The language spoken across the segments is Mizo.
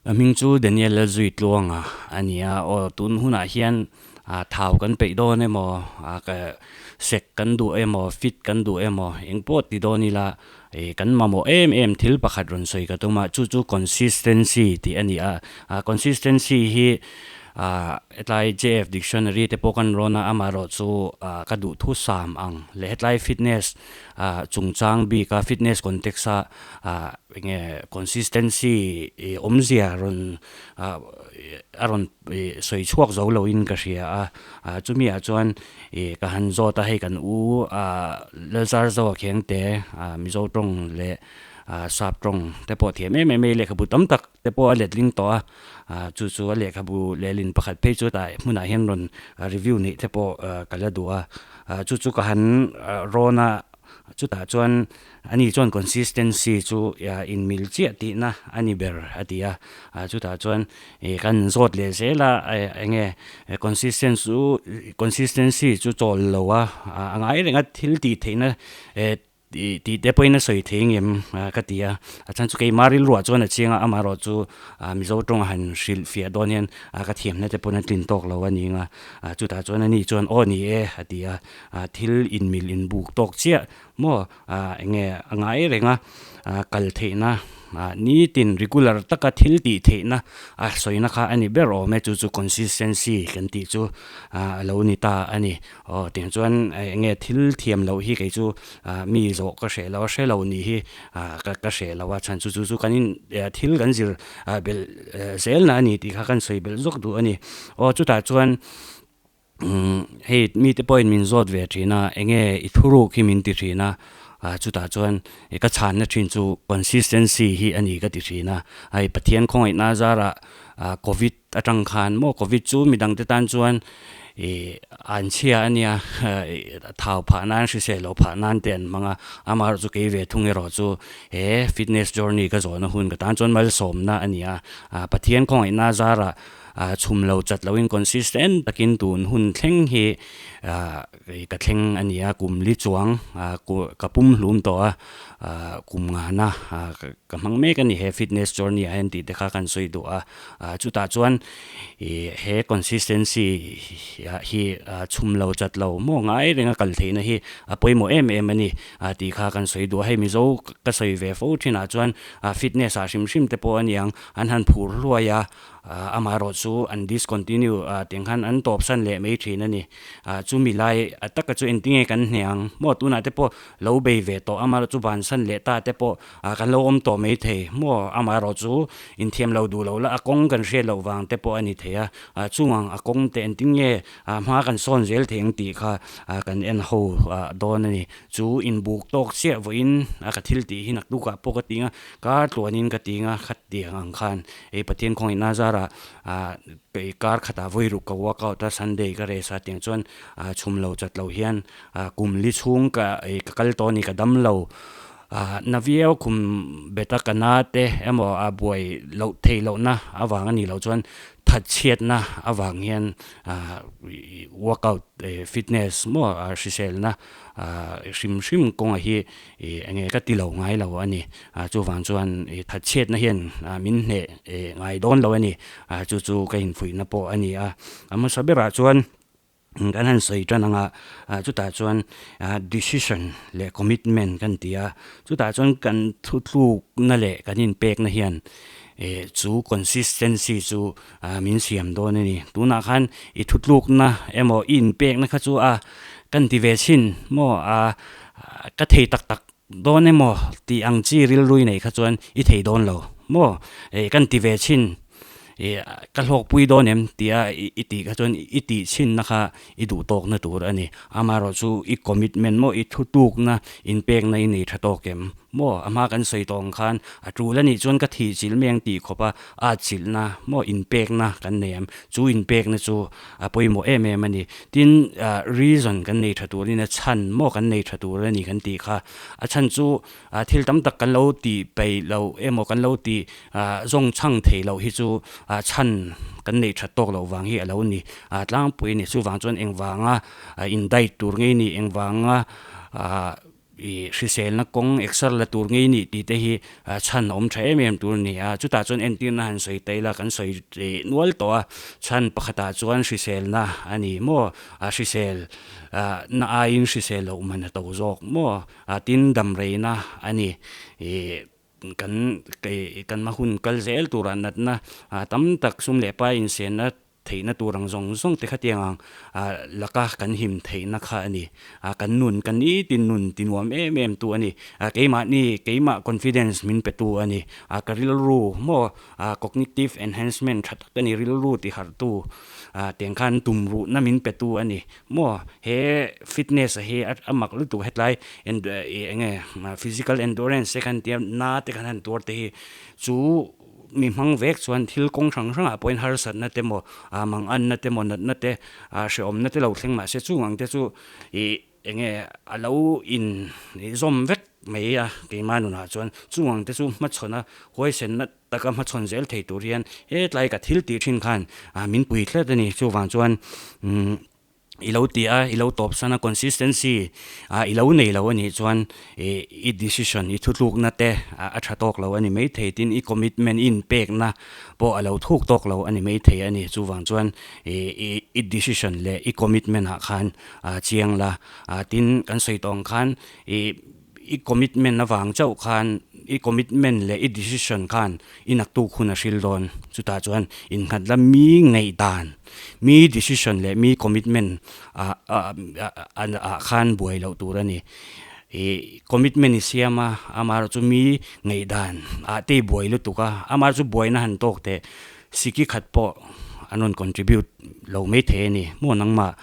Ka hming chu Daniel Lalzuitluanga a ni a, aw tun hunah hian thau kan peih dawn emaw, sek kan duh emaw, fit kan duh emaw eng pawh ti dawn ila kan mamawh em em thil pakhat rawn sawi ka tum a, chu chu consistency tih a ni a, consistency hi hetlai JF dictionary te pawh kan rawn a, amaherawhchu ka duhthu sam ang leh hetlai fitness chungchang bika fitness context a Enge consistency i awmzia rawn a rawn sawi chhuak zo loin ka hria a, chumi ah chuan ih ka han zawt a hei kan u Lalzar Zoa Khengte Mizo tawng leh Sap tawng te pawh thiam em em a lehkhabu tam tak te pawh a letling tawh a, chu chu a lehkhabu lehlin pakhat phei chu tah hmunah hian rawn review neih te pawh ka la duh a, chu chu ka han rawn a chutah chuan Ani chuan consistency chu inmil chiah tihna a ni ber a ti a, chutah chuan kan zawt leh zel a, enge consistency chu chawl lo a, a ngai reng a thil tih theihna tih te pawhin a sawi thei ngem ka ti a, a chhan chu keimah rilruah chuan a chiang a, amaherawh chu Mizo tawng a han hrilh fiah dawn hian ka thiamna te pawn a tlin tawk lo a ni ang a, chutah chuan ani chuan aw ni e a ti a, thil inmil inbuk tawk chiah Maw enge a ngai reng a, kal theihna nitin regular taka thil tih theihna a sawina kha a ni ber awm e, chu chu consistency kan tih chu a lo ni ta a ni. Aw tiang chuan enge thil thiam loh hi kei chu mi zawh ka hreh lo a, hre lo nih hi ka hreh lo a, chhan chu chu chu kan in thil kan zir belh zelna a ni tih kha kan sawi belh zawk duh a ni. Aw chutah chuan. Hei mite pawhin min zawt ve thin a, enge i thuruk hi min ti thin a, chutah chuan ka chhanna thin chu consistency hi a ni ka ti thin a, hei Pathian khawngaihna zarah covid atang khan maw covid chu midangte tan chuan ih an chhia a nia thau phah nan hrisel loh phah nan te an hmang a, amaherawh chu kei ve thung erawh chu he fitness journey ka zawhna hun ka tan chuan malsawmna a ni a, Pathian khawngaihna zarah Chhum lo chat loin consistent takin tun hun thleng hi ka thleng a ni a, kum li chuang ka pum hlum tawh a, kum ngana ka hmang mek a ni he fitness journey ah hian tih te kha kan sawi duh a, chutah chuan he consistency hi chhum lo chat lo maw ngai renga kal theihna hi a pawimawh em em a ni tih kha kan sawi duh a, hei Mizo ka sawi ve fo thinah chuan fitness ah hrim hrim te pawh a niang an han phur hluai a. Amaherawh chu an discontinue tiang khan an tawp san leh mai thin a ni. Chumi lai taka chu engtinge kan hne ang maw tunah te pawh lo bei ve tawh amaherawh chu van san leh ta te pawh kan lo awm tawh mai thei maw amaherawh chu inthiam lo duh lo la a kawng kan hriat loh vang te pawh a ni thei a. Chung ang a kawng te engtinge hma kan sawn zel thei ang tih kha kan en ho dawn a ni. Chu inbuk tawk chiah vawiin a ka thil tih hi naktukah pawh ka ti ang a, kar tluanin ka ti ang a, khatiang ang khan hei Pathian khawngaihna zarah ah kar khatah vawi ruk ka workout a, Sunday ka rest a tiang chuan ah chhum lo chat lo hian ah kum li chhung ka ka kal tawh a ni ka dam lo ah na viau khum bet a ka na te emaw a buai loh theih lohna avang a nih loh chuan thatchhiatna avang hian ah workout fitness maw hriselna hrim hrim kawnga hi enge ka ti lo ngai lo a ni. Chuvang chuan thatchhiatna hian min hneh ngai dawn lo a ni. Chu chu ka infuihna pawh a ni a. A hmasa berah chuan kan han sawi tan ang a, chutah chuan decision leh commitment kan ti a. Chutah chuan kan thutlukna leh kan inpekna hian chu consistency chu min siam dawn a ni. Tunah khan i thutlukna emaw i inpekna kha chu a kan ti ve chhin maw a ka thei tak tak dawn emaw tih ang chi rilru i nei kha chuan i thei dawn lo maw kan ti ve chhin ih ka hlawkpui dawn em tia i tih kha chuan i tih chhinna kha i duh tawkna tur a ni. Amaherawhchu chu i commitment maw i thutlukna inpekna i nei tha tawk em? Maw, a hma kan sawi tawh ang khan a tul a nih chuan ka thih chilh mai ang tih khawp a, at chilhna maw inpekna kan nei ang. Chu inpekna chu a pawimawh em em a ni. Tin, reason kan nei tha turin a chhan maw kan nei tha tur a ni kan tih kha. A chhan chu thil tam tak kan lo tih peih loh emaw kan lo tih zawng chhang thei loh hi chu chhan kan neih that tawk loh vang hi a lo ni tlangpui a ni. Chuvang chuan engvanga indait tur ngei ni, engvanga. I hriselna kawng exer la tur ngei nih tih te hi chhan a awm tha em em tur a ni a, chutah chuan entirna han sawi ta ila kan sawi nual tawh a, chhan pakhatah chuan hriselna a ni maw, a hrisel na aiin hrisel loh man a to zawk maw, tin damreina a ni i kan kan hma hun kal zel turah natna tam tak sum leh pai insenna Theihna tur ang zawng zawng te khatiang ang laka kan him theihna kha a ni. Kan nun, kan nitin nun ti nuam em em tu a ni. Keimahni, keimah confidence min pe tu a ni. Ka rilru maw cognitive enhancement tha tak a ni, rilru ti harh tu tiang khan tum ruhna min pe tu a ni maw. He fitness a hi a mak lutuk hetlai eng nge physical endurance te khan tia na te khan han tuar te hi chu Mi hmang vek chuan thil kawng hrang hrangah pawhin harsatna te maw, manganna te maw, natna te, hrehawmna te lo thleng mahse chung ang te chu ih eng nge a lo in zawm vek mai a keimah nunah chuan chung ang te chu hmachhawn a huaisenna taka hmachhawn zel thei tur hian hetlai ka thil tih thin khan min pui tlat a ni. Chuvang chuan umm. I lo ti a, i lo tawp san a, consistency ah i lo nei lo a nih chuan ih i decision, i thutlukna te a tha tawk lo a ni maithei tin i commitment, i inpekna pawh a lo thuk tawk lo a ni maithei a ni. Chuvang chuan ih i decision leh i commitment ah khan chiang la, tin kan sawi tawh ang khan ih I commitment avang chauh khan i commitment leh i decision khan i naktuk hun a hril dawn. Chutah chuan innghat la mi ngaihdan, mi decision leh mi commitment ah ah khan buai loh tur a ni. I commitment i siam a, amaherawh chu mi ngaihdan ah te i buai lutuk a, amaherawh chu buaina han tawk teh Siki khat pawh an rawn contribute lo mai thei a ni. Maw nangmah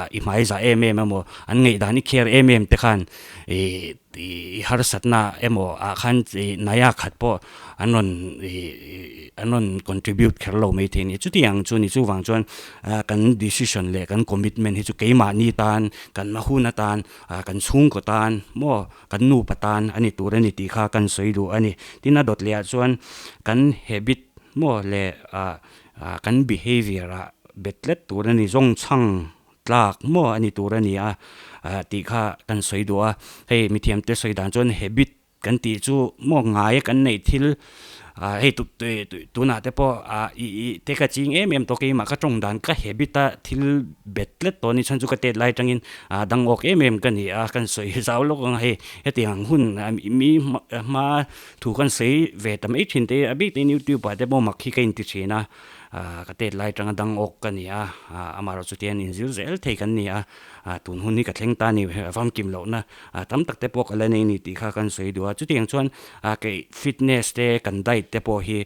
i hmai zah em em emaw, an ngaihdan i care em em te khan i harsatna emaw ah khan naya khat pawh an rawn an rawn contribute kher lo mai thei a ni. Chuti ang chu ni chuvang chuan kan decision leh kan commitment hi chu keimahni tan, kan hma hun atan, kan chhungkaw tan maw kan nupa tan a ni tur a ni tih kha kan sawi duh a ni. Tin a dawt leh ah chuan kan habit maw leh ah kan behaviour ah bet tlat tur a ni, zawng chhang tlak maw a ni tur a ni a tih kha kan sawi duh a. Hei mithiamte sawi dan chuan habit kan tih chu maw ngaia kan neih thil hei tunah te pawh i i te ka ching em em tawh keimah ka tawng dan ka habit a thil bet tlat tawh a ni chhan chu ka tet lai atangin dangawk em em ka ni a kan sawi zau lawk ang a hei hetiang ang hun mi hma thu kan sawi ve ta mai thin te a bik te youtube ah te pawh mak hi ka inti thin a ka tet lai atanga dangawk ka ni a amaherawhchu chutiang inzir zel thei kan ni a tun hun hi ka thleng ta a ni famkim lohna tam tak te pawh ka la nei a ni tih kha kan sawi duh a, chutiang chuan kei fitness te kan diet te pawh hi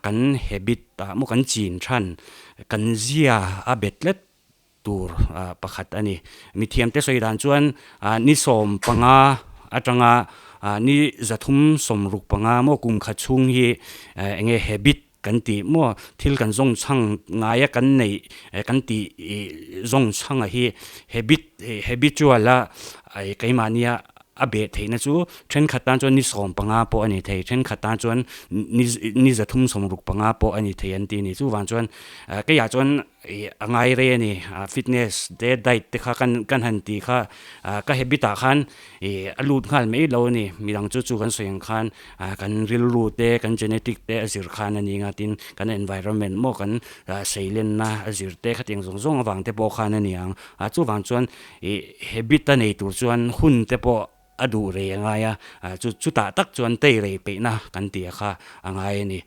kan habit ah maw kan chin than kan zia a bet tlat tur pakhat a ni. Mithiam te sawi dan chuan ni 15 atanga ni 365 maw kum khat chhung hi eng nge habit Kan tih maw thil kan zawng chhang ngaia kan neih kan tih zawng chhanga hi habit habitual a keimahnia a beh theihna chu thenkhat tan chuan ni 15 pawh a ni thei thenkhat tan chuan ni 365 pawh a ni thei an ti a ni chuvang chuan keiah chuan Ih a ngai rei a ni, fitness te diet te kha kan kan han tih kha ka habit ah khan ih a lut nghal mai lo a ni, midang chu chu kan sawi ang khan kan rilru te kan genetic te a zir khan a ni ang a, tin kan environment maw kan seilenna a zir te khatiang zawng zawng avang te pawh khan a ni ang, chuvang chuan ih habit a nei tur chuan hun te pawh A duh rei a ngai a, chu chutah tak chuan tei rei peihna kan tih a kha a ngai a ni.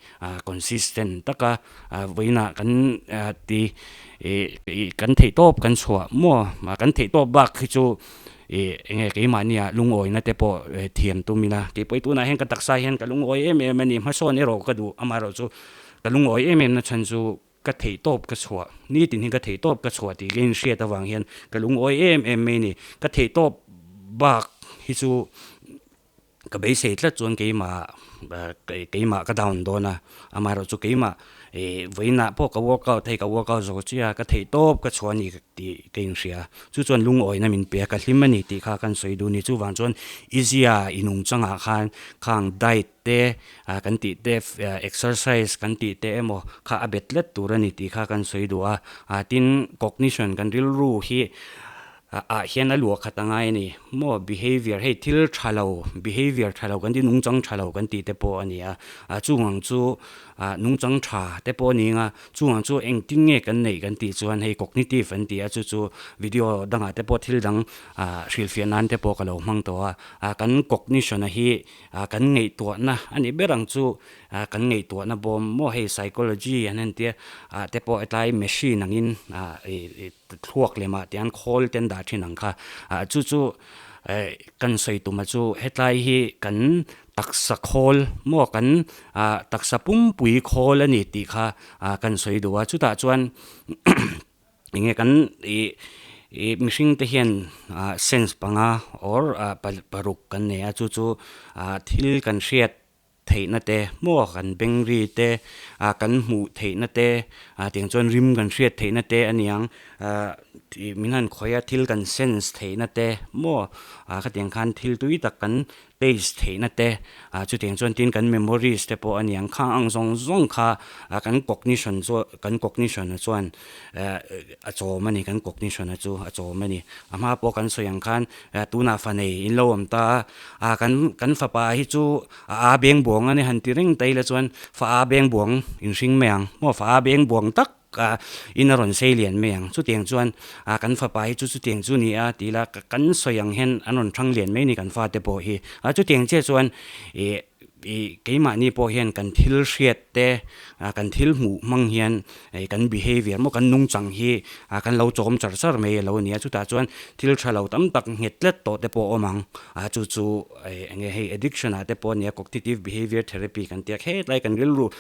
Consistent taka vawiinah kan ti ih kan theihtawp kan chhuah maw, kan theihtawp bak hi chu ih eng nge keimahnia lungawina te pawh thiam tum ila, keipawh tunah hian ka taksa hian ka lungawi em em a ni, hmasawn erawh ka duh, amaherawhchu ka lungawi em em na chhan chu Ka theih tawp ka chhuah, nitin hi ka theih tawp ka chhuah tih ka inhriat avang hian ka lungawi em em mai a ni. Ka theih tawp bak hi chu ka beisei tlat chuan keimah keimah ka down dawn a, amaherawhchu keimah ih vawiinah pawh ka workout hei ka workout zawh chiah a, ka theih tawp ka chhuah a ni tih ka inhria. Chu chuan lungawina min pe a, ka hlim a ni tih kha kan sawi duh a ni. Chuvang chuan i zia i nungchangah khan khang diet te kan tih te exercise kan tih te emaw kha a bet tlat tur a ni tih kha kan sawi duh a, tin cognition kan rilru hi Ah hian a luah khat a ngai a ni. Maw behavior hei thil tha lo behavior tha lo kan tih nungchang tha lo kan tih te pawh a ni a. Ah chung ang chu ah nungchang tha te pawh a ni ang a, chung ang chu engtin nge kan neih kan tih chuan hei cognitive an ti a chu chu video dangah te pawh thil dang ah hrilhfiah nan te pawh ka lo hmang tawh a. Ah kan cognition a hi ah kan ngaihtuahna a nih ber ang chu ah kan ngaihtuahna bawm maw hei psychology an han tia ah te pawh hetlai machine angin ah ih Thluak lemah tiang khawl ten dah thin ang kha. Ah chu chu eh kan sawi tuma chu hetlai hi kan taksa khawl maw kan ah taksa pumpui khawl a ni tih kha ah kan sawi duh a. Chutah chuan eng nge kan ih ih mihring te hian ah sense panga or ah paruk kan nei a chu chu ah thil kan hriat theihna te maw kan beng ri te ah kan hmuh theihna te ah tiang chuan rim kan hriat theihna te a niang ah tih min han khawih a thil kan sense theihna te maw ah khatiang khan thil tui tak kan taste theihna te ah chutiang chuan tin kan memories te pawh a niang khang ang zawng zawng kha ah kan cognition chu kan cognition ah chuan eh a chawm a ni kan cognition a chu a chawm a ni a hma pawh kan sawi ang khan Tunah fa nei in lo awm ta a, ah kan kan fapa hi chu a a beng buang a ni han ti reng ta ila chuan fa a beng buang in hring mai ang maw fa a beng buang tak a in a rawn sei lian mai ang chutiang chuan ah kan fapa hi chu chutiang chu ni a ti ila kan sawi ang hian an rawn thang lian mai a ni kan fate pawh hi a chutiang chiah chuan ih Ih keimahni pawh hian kan thil hriat te, kan thil hmuh hmang hian kan behavior maw kan nungchang hi kan lo chawm char char mai a lo nia. Chutah chuan thil tha lo tam tak nghet tlat tawh te pawh a awm ang. A chu chu eng nge hei addiction ah te pawh a nia cognitive behavior therapy kan tia khetlai kan rilru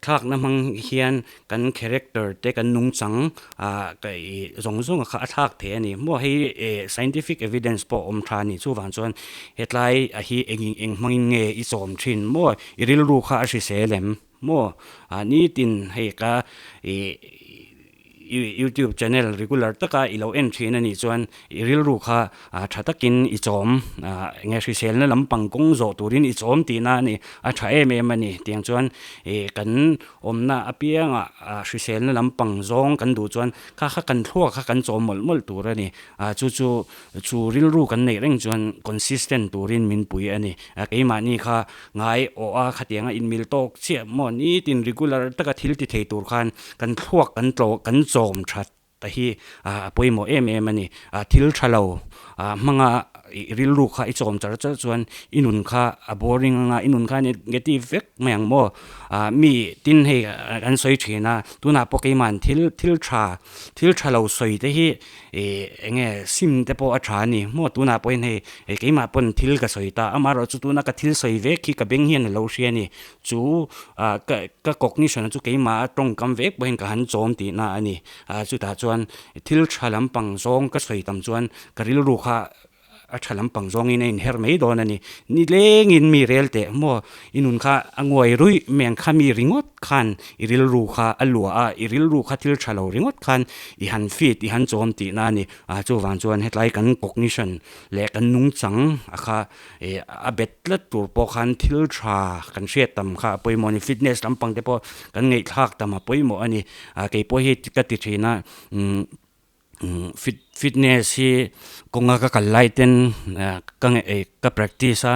thlakna hmang hian kan character te kan nungchang ah ih zawng zawng kha a thlak thei a ni. Maw hei eh scientific evidence pawh a awm tha a ni. Chuvang chuan hetlai a hi eng eng hmangin nge i chawm thin maw i rilru kha a hrisel em maw ah nitin hei ka ih YouTube channel regular taka i lo en thin a nih chuan i rilru kha tha takin i chawm eng nge hriselna lampang kawng zawh turin i chawm tihna a ni a tha em em a ni tiang chuan ih kan awmna apiangah hriselna lampang zawng kan duh chuan kha kha kan thluak kha kan chawm mawlh mawlh tur a ni a chu chu chu rilru kan neih reng chuan consistent turin min pui a ni a keimahni kha ngai awh a khatianga inmil tawk chiah maw nitin regular taka thil ti thei tur khan kan thluak kan tlawh kan chawm that ta hi a pawimawh em em a ni. A thil tha lo hmanga i rilru kha i chawm char char chuan i nun kha a boring anga i nun kha negative vek mai ang maw. Mi tin hei an sawi thin a tunah pawh keimahni thil thil tha thil tha lo sawi te hi ih eng nge sim te pawh a tha a ni maw tunah pawhin hei keimah pawn thil ka sawi ta amaherawhchu chu tuna ka thil sawi vek hi ka beng hian a lo hria a ni. Chu ah ka ka cognition chu keimah a tawngkam vek pawhin ka han chawm tihna a ni. Ah chutah chuan thil tha lampang zawng ka sawi tam chuan ka rilru kha a tha lampang zawngin a inher mai dawn a ni. Nilengin mi rel teh maw i nun kha a nguai ruih mai ang kha mi ringawt khan i rilru kha a luah a, i rilru kha thil tha lo ringawt khan i han feed i han chawm tihna a ni. Ah chuvang chuan hetlai kan cognition leh kan nungchang a kha Ih a bet tlat tur pawh khan thil tha kan hriat tam kha a pawimawh a ni fitness lampang te pawh kan ngaihthlak tam a pawimawh a ni ah kei pawh hi ka ti thin a umm umm fit fitness hi kawnga ka kal lai ten ah ka ngaih ka practice a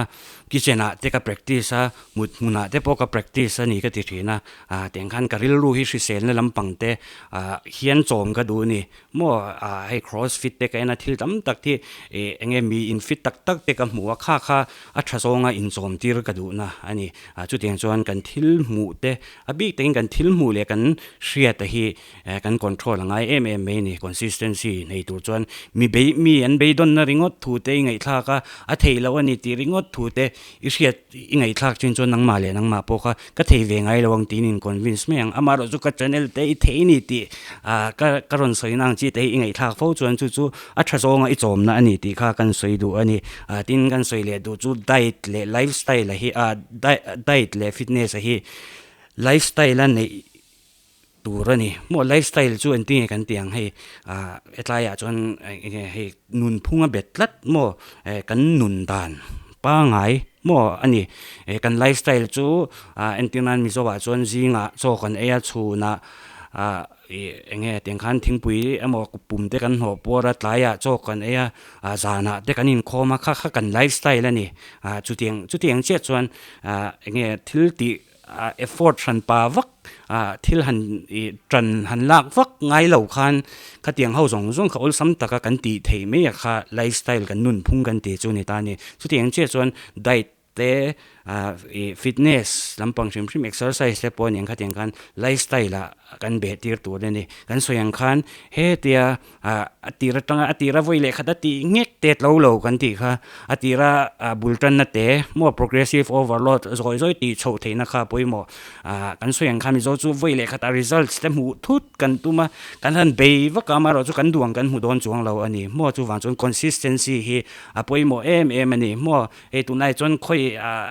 kitchen ah te ka practice a mut hmunah te pawh ka practice a ni ka ti thin a ah tiang khan ka rilru hi hriselna lampang te ah hian chawm ka duh a ni. Maw ah hei cross fit te ka en a thil tam tak hi ih eng nge mi in fit tak tak te ka hmu a kha kha a tha zawnga inchawm tir ka duhna a ni ah chutiang chuan kan thil hmuh te a bik takin kan thil hmuh leh kan hriat a hi eh kan control a ngai em em mai a ni consistency nei tur chuan mi bei mi an beidawnna ringawt thu te i ngaihthlak a a theih loh a ni tih ringawt thu te i hriat i ngaihthlak chin chuan nangmah leh nangmah pawh kha ka thei ve ngai lo ang tiin in convince mai ang. Amaherawhchu ka channel te i thei ni tih ah ka ka rawn sawi na ang chi te hi i ngaihthlak fo chuan chu chu a tha zawnga i chawmna a ni tih kha kan sawi duh a ni. Ah tin kan sawi leh duh chu diet leh lifestyle a hi ah diet leh fitness a hi lifestyle a neih tur a ni. Maw lifestyle chu engtin nge kan tih ang hei ah hetlaiah chuan eng nge hei nunphung a bet tlat maw eh kan nun dan pangai maw a ni. Eh kan lifestyle chu ah entir nan Mizoah chuan zingah chaw kan ei a chhunah. Ah ih eng nge tiang khan thingpui emaw pum te kan hnawh puar a tlaiah chaw kan ei a ah zanah te kan inkhawm a kha kha kan life style a ni. Ah chutiang chutiang chiah chuan ah eng nge thil tih ah effort hran pa vak ah thil han ih tan han lak vak ngai lo khan khatiang ho zawng zawng kha awlsam taka kan tih theih mai a kha life style kan nunphung kan tih chu a ni ta a ni. Chutiang chiah chuan diet te ah ih fitness lampang hrim hrim exercise te pawh a ni ang khatiang khan lifestyle ah kan beh tir tur a ni. Kan sawi ang khan hetia ah a tir atanga a tira vawi leh khat a tih nghek te tlo lo kan tih kha a tira ah bul tanna te maw progressive overload zawi zawi tih chhoh theihna kha pawimawh ah kan sawi ang khan mizo chu vawi leh khat a results te hmuh thut kan tum a kan han bei vak a amaherawhchu kan duh ang kan hmu dawn chuang lo a ni maw chuvang chuan consistency hi a pawimawh em em a ni maw. Hei tunlai chuan khawi ah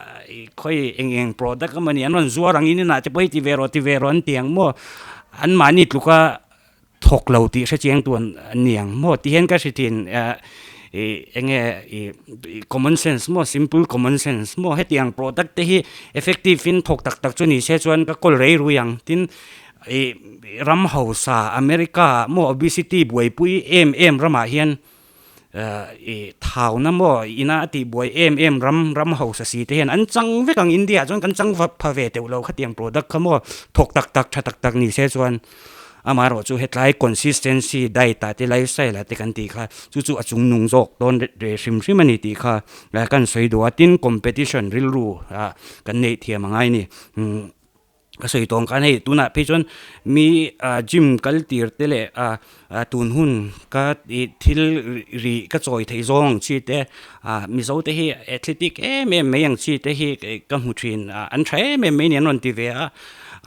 khawi eng eng product emaw ni an rawn zuar ang in inah te pawh hei ti ve rawh ti ve rawh an ti ang maw an mahni tluka thawk lo tih hre chiang tu an ni ang maw ti hian ka hre thin ah ih eng nge ih common sense maw simple common sense maw hetiang product te hi effective in thawk tak tak chu ni se chuan ka kawl rei rui ang tin ih ram hausa America ah maw obesity buaipui em em ramah hian. I thauna maw ina a tih buai em em ram ram hausa si te hian an chang vek ang India ah chuan kan chang va pha ve teuh lo khatiang product kha maw thawk tak tak tha tak tak ni se chuan amaherawh chu hetlai consistency diet ah te lifestyle ah te kan tih kha chu chu a chung nung zawk dawn ve hrim hrim a ni tih kha kan sawi duh a tin competition rilru ah kan neih thiam a ngai a ni. Ka sawi tawng khan hei tunah phei chuan mi ah gym kal tir te leh ah ah tun hun ka ih thil rih ka chawi theih zawng ang chi te ah mizo te hi athletic em em mai ang chi te hi ka hmu thin ah an tha em em mai ni an rawn ti ve a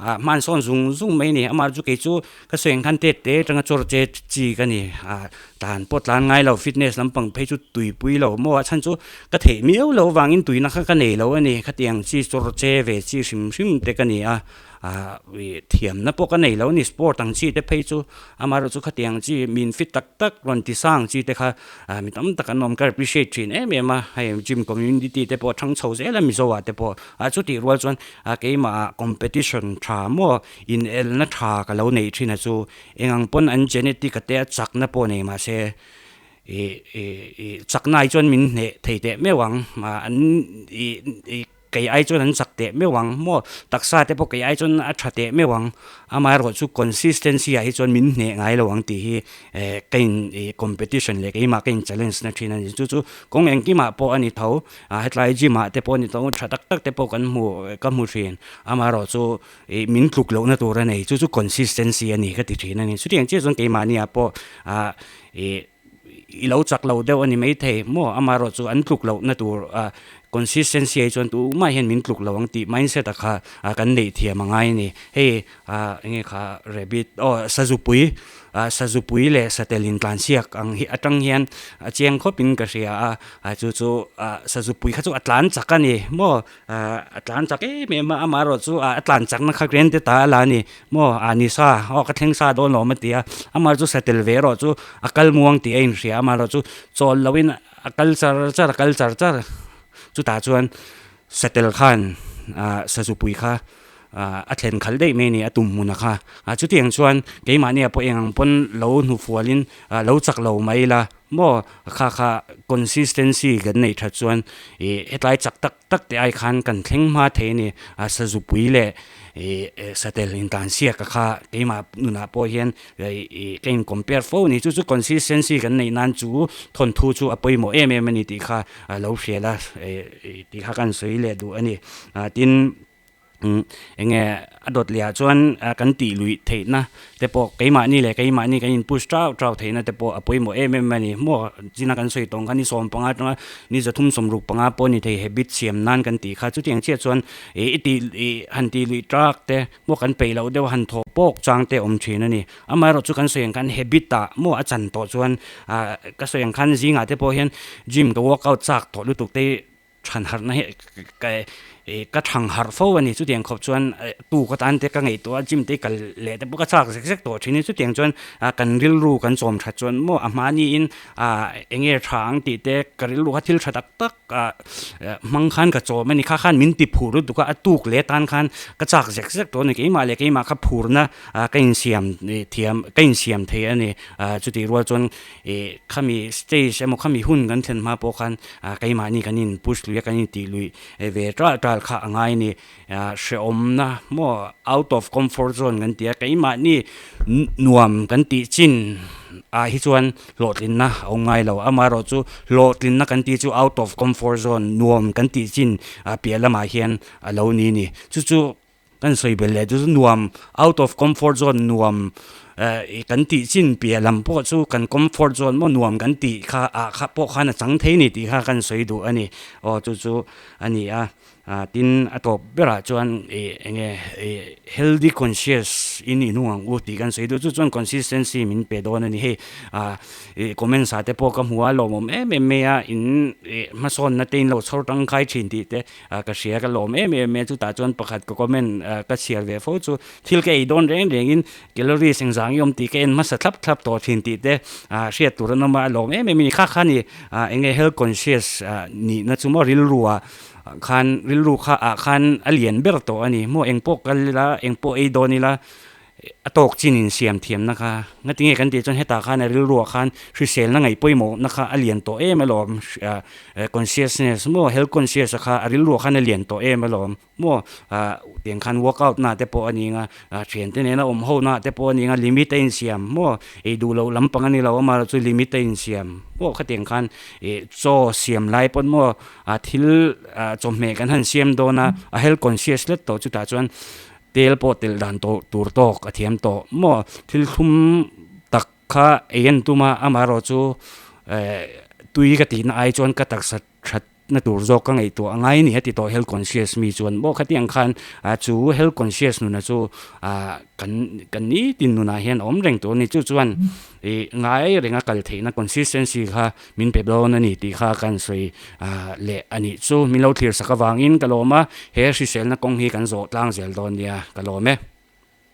ah hmansawn zung zung mai a ni amah chu kei chu Ka sawi ang khan tet te atanga chawr che chi ka ni. Ah tlan pawh tlan ngai lo fitness lampang phei chu tuipui lo maw a chhan chu ka theih miau lo vangin tuina kha ka nei lo a ni. Khatiang chi chawr che ve chi hrim hrim te ka ni a, ah ih thiamna pawh ka nei lo a ni sport ang chi te phei chu amaherawh chu khatiang chi min fit tak tak rawn ti sang chi te kha ah mi tam tak an awm ka appreciate thin em em a, hei gym community te pawh a thang chho zel a Mizo ah te pawh ah chutih rual chuan ah keimah ah competition tha maw Inelna tha ka lo neih thin a chu eng ang pawn an genetic a te a chakna pawh nei mahse ih ih ih chakna ai chuan min hneh thei teh meuh ang an ih ih kei ai chuan an chak teh meuh ang maw taksa te pawh kei ai chuan a tha teh meuh ang amaherawh chu consistency ah hi chuan min hneh ngai lo ang tih hi eh ka in ih competition leh keimah ka in challenge na thin a ni chu chu kawng engkimah pawh a ni tho. Ah hetlai gym ah te pawh ni tawh tha tak tak te pawh kan hmu ka hmu thin amaherawh chu ih min tluk lohna tur a nei chu chu consistency a ni ka ti thin a ni chutiang chiah chuan keimahni ah pawh ah ih i lo chak lo deuh a ni maithei maw amaherawh chu an tluk lohna tur ah consistency ah hi chuan tumah hian min tluk lo ang tih mindset ah kha ah kan neih thiam a ngai a ni hei ah eng nge kha rabbit aw sazupui ah sazupui leh satel intlansiak ang hi atang hian a chiang khawp in ka hria a ah chu chu ah sazupui kha chu a tlan chak a ni maw ah a tlan chak em em a amaherawh chu ah a tlan chakna kha rian te ta a la a ni maw ah ni sa aw ka thleng sa dawn lo awm a ti a amaherawh chu satel ve erawh chu a kal muang tih a inhria amaherawh chu chawl lo in a kal char char a kal char char chutah chuan satel khan ah sazupui kha. A thlen khalh daih mai a ni a tum hmun a kha. Chutiang chuan keimahni ah pawh eng ang pawn lo hnufualin lo chak lo mai ila maw kha kha consistency kan neih that chuan ih hetlai chak tak tak te ai khan kan thleng hma thei a ni. A sazupui leh ih satel intlansiak a kha keimah nunah pawh hian ih ka in compare fo a ni. Chu chu consistency kan neih nan chu thawnthu chu a pawimawh em em a ni tih kha a lo hriat a tih kha kan sawi leh duh a ni. Tin. Eng nge a dawt leh ah chuan kan tih luih theihna te pawh keimahni leh keimahni kan in push tau tau theihna te pawh a pawimawh em em a ni. Maw china kan sawi tawng kha ni 15 atanga ni 365 pawh ni thei habit siam nan kan tih kha chutiang chiah chuan ih i tih ih han tih luih tak te maw kan peih loh deuh han thawh pawk chang te awm thin a ni. Amaherawhchu kan sawi ang khan habit ah maw a chan tawh chuan ah ka sawi ang khan zingah te pawh hian gym ka workout chak tawh lutuk te Than harhna hi Ih ka thang harh fo a ni chutiang khawp chuan tuk atan te ka ngaihtuah a gym te kal leh te pawh ka chak zek zek tawh thin a chutiang chuan ah kan rilru kan chawm that chuan maw a mahniin ah eng nge tha ang tih te ka rilru kha thil tha tak tak ah hmang khan ka chawm a ni kha khan min ti phur lutuk a a tuk leh atan khan ka chak zek zek tawh a ni keimah leh keimah kha phurna ah ka insiam thiam ka insiam thei a ni ah chutih rual chuan Ih khami stage emaw khami hun kan thlen hma pawh khan ah keimahni kan in push lui a kan intih lui ve tal tal kha a ngai a ni. Ah hrehawmna maw out of comfort zone kan ti a, keimahni nuam kan tih chin ah hi chuan hlawhtlinna a awm ngai lo. Amaherawhchu hlawhtlinna kan tih chu out of comfort zone nuam kan tih chin ah piah lamah hian a lo ni a ni. Chu chu Kan sawi belh leh chu chu nuam, out of comfort zone nuam eh kan tih chin piah lam pawh chu kan comfort zone maw nuam kan tih kha ah kha pawh khan a chang thei a ni tih kha kan sawi duh a ni. Aw chu chu a ni a, ah tin a tawp berah chuan ih eng nge ih healthy conscious in i nung ang u tih kan sawi duh chu chuan consistency min pe dawn a ni. Hei ah ih comments ah te pawh ka hmu a lawmawm em em mai a in ih hmasawnna te in lo chhawr tangkai thin tih te Ka hria ka lawm em em e, chutah chuan pakhat ka comment ka chhiar ve fo chu thil ka ei dawn reng rengin calories engzang i awm tih ka en hmasa thlap thlap tawh thin tih te hriat tur an awm a, a lawm em em a ni. Kha kha ni eng nge health conscious nihna chu maw rilru ah khan rilru kha ah khan a lian ber tawh a ni maw engpawh kal ila engpawh ei dawn ila A tawk chin in siam thiamna kha ngatinge kan tih chuan hetah khan a rilruah khan hriselna ngaih pawimawhna kha a lian tawh em alawm consciousness maw health conscious a kha a rilruah khan a lian tawh em alawm maw tiang khan workout na te pawh a ni anga thiante nena awm ho na te pawh a ni anga limit a insiam maw ei duh loh lampang a ni lo amaherawh chu limit a insiam maw khatiang khan ih chaw siam lai pawn maw thil chawhmeh kan han siam dawn a a health conscious hlek tawh chutah chuan Tel pawh telh dan tawh tur tawk a thiam tawh maw? Thil thlum tak kha ei en tum a, amaherawh chu eh tui ka tihna ai chuan ka taksa thatna tur zawk ka ngaihtuah a ngai a ni a ti tawh health conscious mi chuan maw khatiang khan ah chu health conscious nuna chu ah kan kan nitin nunah hian a awm reng tur a ni chu chuan ih ngai renga kal theihna consistency kha Min pe dawn a ni tih kha kan sawi leh a nih chu. Min lo thlir sak avangin ka lawm a, he hriselna kawng hi kan zawh tlang zel dawn nia ka lawm e.